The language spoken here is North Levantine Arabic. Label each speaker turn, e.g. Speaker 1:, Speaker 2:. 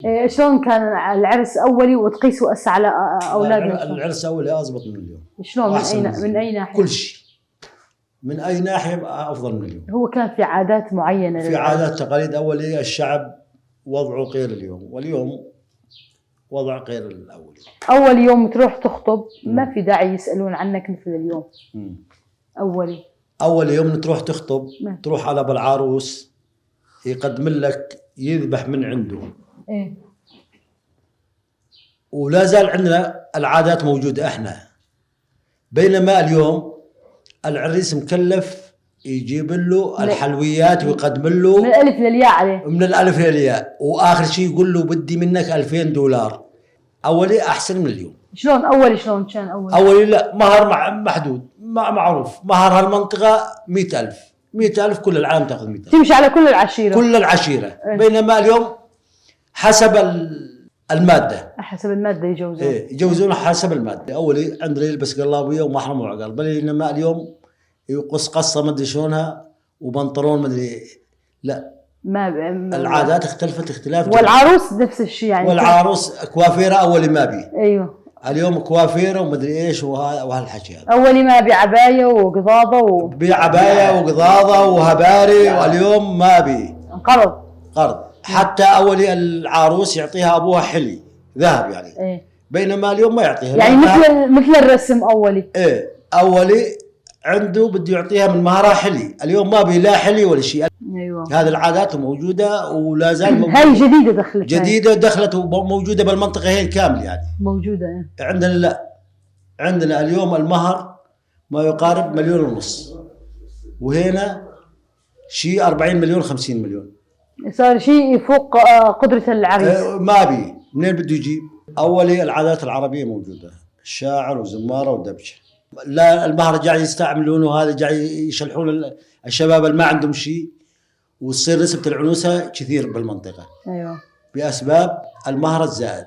Speaker 1: إيه، شلون كان العرس اولي وتقيسوا هسه على اولادنا شلون؟
Speaker 2: العرس اولي اضبط من اليوم.
Speaker 1: شلون من
Speaker 2: وأحسن
Speaker 1: اي
Speaker 2: من
Speaker 1: من اي ناحية؟
Speaker 2: كل شيء، من اي ناحية افضل من اليوم.
Speaker 1: هو كان في عادات معينة
Speaker 2: في
Speaker 1: للعرس.
Speaker 2: عادات تقاليد اولي، الشعب وضعه غير اليوم، واليوم وضع غير الاول.
Speaker 1: اول يوم تروح تخطب ما في داعي يسالون عنك مثل اليوم. اولي
Speaker 2: اول يوم تروح تخطب، تروح على بالعروس يقدم لك، يذبح من عنده. ولا زال عندنا العادات موجودة احنا، بينما اليوم العريس مكلف يجيب له الحلويات ويقدم له
Speaker 1: من الالف للياء عليه.
Speaker 2: من الالف للياء، واخر شيء يقول له بدي منك $2000. اولي احسن من اليوم.
Speaker 1: شلون اولي؟ شلون كان اول؟
Speaker 2: اولي لا، مهر محدود، معروف مهر هالمنطقة 100,000، 100,000، كل العالم تاخذ 100,000.
Speaker 1: تمشي على كل العشيرة.
Speaker 2: كل العشيرة. بينما اليوم حسب المادة.
Speaker 1: حسب المادة يجوزون.
Speaker 2: إيه، يجوزون حسب المادة. اولي عندنا يلبس قلابيه ومحرم وعقال، بينما اليوم يقص قصة ما ادري شلونها وبنطلون ما ادري، لا.
Speaker 1: ما
Speaker 2: العادات اختلفت اختلاف جميل.
Speaker 1: والعروس نفس الشيء يعني.
Speaker 2: والعروس كوافيره اولي ما بي. اليوم كوافيره ومدري ايش وهالحكي هذا.
Speaker 1: اولي ما بي عباية وقضاضه
Speaker 2: بعبايه وقضاضه وهباري، واليوم ما بي.
Speaker 1: انقرض.
Speaker 2: قرض. حتى اولي العروس يعطيها ابوها حلي ذهب يعني. بينما اليوم ما يعطيها.
Speaker 1: يعني مثل الرسم اولي.
Speaker 2: ايه، اولي عنده بده يعطيها من مهرها حلي، اليوم ما بي لا حلي ولا شيء. هذه العادات موجودة ولا زال موجودة.
Speaker 1: هاي جديدة دخلت. هاي.
Speaker 2: جديدة دخلت وموجودة بالمنطقة هي كامل يعني.
Speaker 1: موجودة إيه.
Speaker 2: عندنا لا، عندنا اليوم المهر ما يقارب 1.5 مليون، وهنا شيء 40 مليون، 50 مليون.
Speaker 1: صار شيء يفوق قدره العريس.
Speaker 2: ما بي، منين بده يجيب؟ اولي العادات العربية موجودة، شاعر وزماره ودبشه. لا، المهر جاي يستعملونه، هذا جاي يشلحون الشباب اللي ما عندهم شيء، وتصير نسبه العنوسه كثير بالمنطقة. باسباب المهر الزائد.